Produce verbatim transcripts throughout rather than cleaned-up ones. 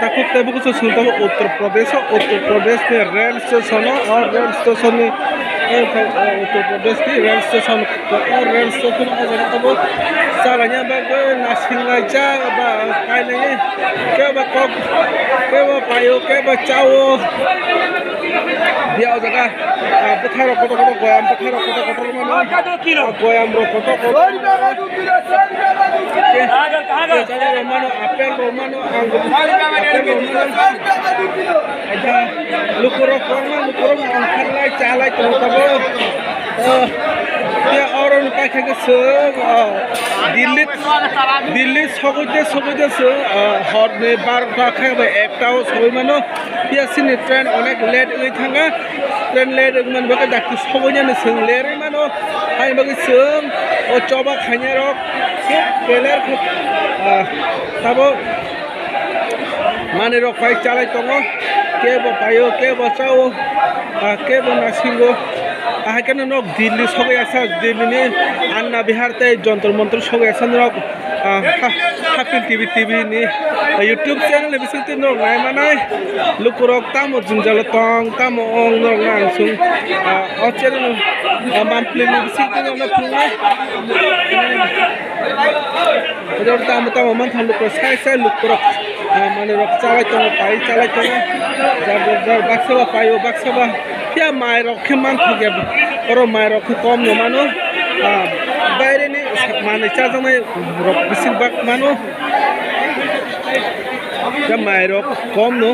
Takhuk tei bukuchuk chwng tongo Uttar Pradesh o, Uttar Pradesh ni rail station o, o rail station ni, eh, Uttar Pradesh ni rail station, o rail station o jaga tongo. Chalaina bagwi nasinglai cha ba kainai, kebo kok, kebo paio, kebo chao. Dia o jaga, ah, bwthai rok kotor kotor goyam, bwthai rok kotor kotor mano. Ah, goyam rok kotor kotor. Tei, tei jani rok mano, apple rok mano, ang rok, apple rok mano. Aja, lukurok korma, lukurok ongkharlai, chalai tongo tabuk. Oh, ya oro ni paikha ke chwng, oh, Delhi, Delhi sogwi de, sogwi de chwng, oh, hor ni barota khe bai ekta o sogwi mano. Phiya chini train onek late wngwi thanga. Train late wngmani bagwi dakti sogwi nani chwng lerwi mano. Haini bagwi chwng o choba khainai rok khe peler khe, ah, tabuk manwi rok pai chalai tongo. Kebo paio, kebo chao, ah, kebo nasingo. Ahai kheno nok Delhi sogwi asa, Delhi ni Anna Vihar tei Jantar Mantar sogwi asa nok. Ah, ha-, Hapin T V, T V ni, ah, YouTube channel ni bisingtwi norok nai manai. Lukurok tamo jwngjalo tong, tamo ong norok nang sung. Ah, o channel, ah, monthly ni bisingtwi norok phunuknai. Oro tamo tamo mantha lukurok sai sai lukurok, ah, manwi rok chalai tongo, pai chalai tongo. Jar jar jar baksa ba paio, baksa ba. Phiya mai rok khe manthok ya, oro mai rok khe kom no mano. Ah, baire ni manwi chajaknai rok bising bak mano. Phiya mai rok kom no.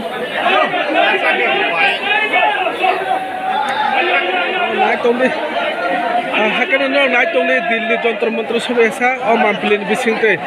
Nai tongdi. Ah, hakhe no nai tongdi Delhi Jantar Mantar sogwi asa o monthly ni bising twi.